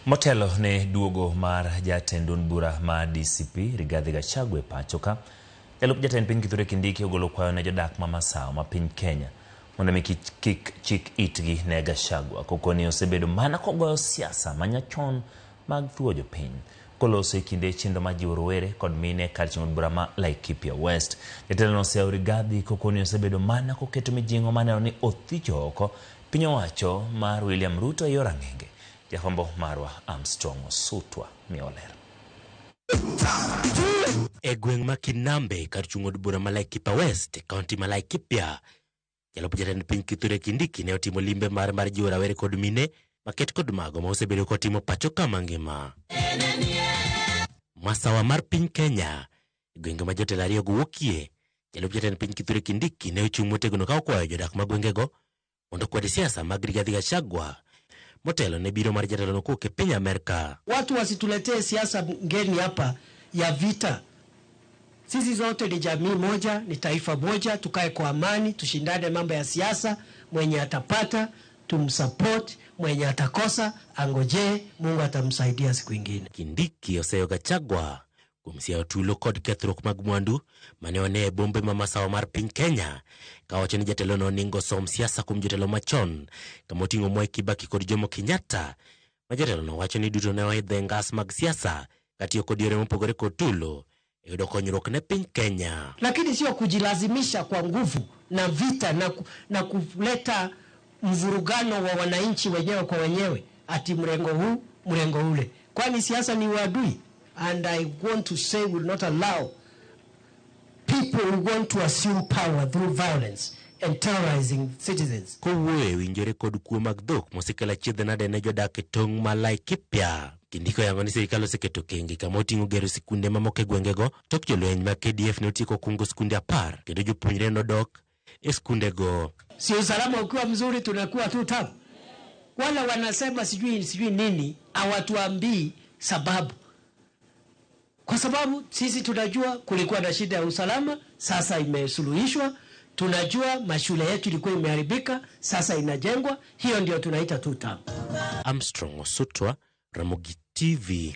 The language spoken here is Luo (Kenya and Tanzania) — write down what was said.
Motelo ne duogo mar jatend duond bura ma DCP Rigathi Gachagua e pacho ka, jalup jatend piny Kithure Kindiki ogolo kwayo ne jodak ma Masawa ma piny Kenya mondo mi kik chik itgi ne Gachagua kokoni osebedo mana kogoyo siasa manyachon mag thuo jopiny. Koloso e kinde chenro mar jiwo rowere kod mine kar chung' od bura ma Laikipia West. Jatelono oseyo Rigathi kokoni osebedo mana koketo mijing'o mar neno ni othicho oko piny owacho mar William Ruto e yor ang'enge. Jafwambo marwa Armstrong Osutwa miyo ler. E gweng' ma Kinambe kar chung' od bura ma Laikipia West e kaunti ma Laikipia, jalup jatend piny Kithure Kindiki ne otimo limbe mare mar jiwo rawere kod mine maket kod mago ma osebedo kotimo pacho ka mangima. Masawa mar piny Kenya, e gwenge ma jotelo ariyogo wuokie, jalup jatend piny Kithure Kindiki ne ochung' motegno ka okwayo jodak ma gwengego mondo okwed siasa mag Rigathi Gachagua motelo ne biro mar jatelono kowuok e piny Amerka. Watu wasituletee siasa ngeni hapa ya vita. Sisi zote ni jamii moja, ni taifa moja, tukae kwa amani, tushindane mambo ya siasa. Mwenye atapata tumsupport, mwenye atakosa angojee, Mungu atamsaidia siku ingine. Kindiki oseyo Gachagua kuom siayo tulo kod kethruok mag mwandu mane one e bombe ma masawa mar piny Kenya kawacho ni jatelono oningo som siasa kuom jotelo machon kama oting'o Mwai Kibaki kod Jomo Kenyatta ma jatelono wacho ni duto ne oidho e ngas mag siasa katiyo kod yore mopogore kod tulo e yudo konyruok ne piny Kenya. Lakini sio kujilazimisha kwa nguvu na vita na kuleta mvurugano wa wananchi wenyewe kwa wenyewe, ati mrengo huu mrengo ule, kwani siasa ni uadui. And I want to say we will not allow people who want to assume power through violence and terrorizing citizens. Kowuoyo e winjore kod kuo mag dhok mosekelo achiedh nade ne jodak e tong' ma Laikipia. Kindiki oyango ni sirikal oseketo okenge kama oting'o gero sikunde mamoko e gwengego tok jolweny mag KDF ne otieko kungo skunde 10 kendo jopuonjre nodok e skundego. Si usalama ukiwa mzuri tunakuwa tu tabu. Wala wanasema sijui sijui nini, hawatuambii sababu. Kwa sababu sisi tunajua kulikuwa na shida ya usalama, sasa imesuluhishwa. Tunajua mashule yetu ilikuwa imeharibika, sasa inajengwa. Hiyo ndio tunaita tu tabu. Armstrong Osutwa, Ramogi TV.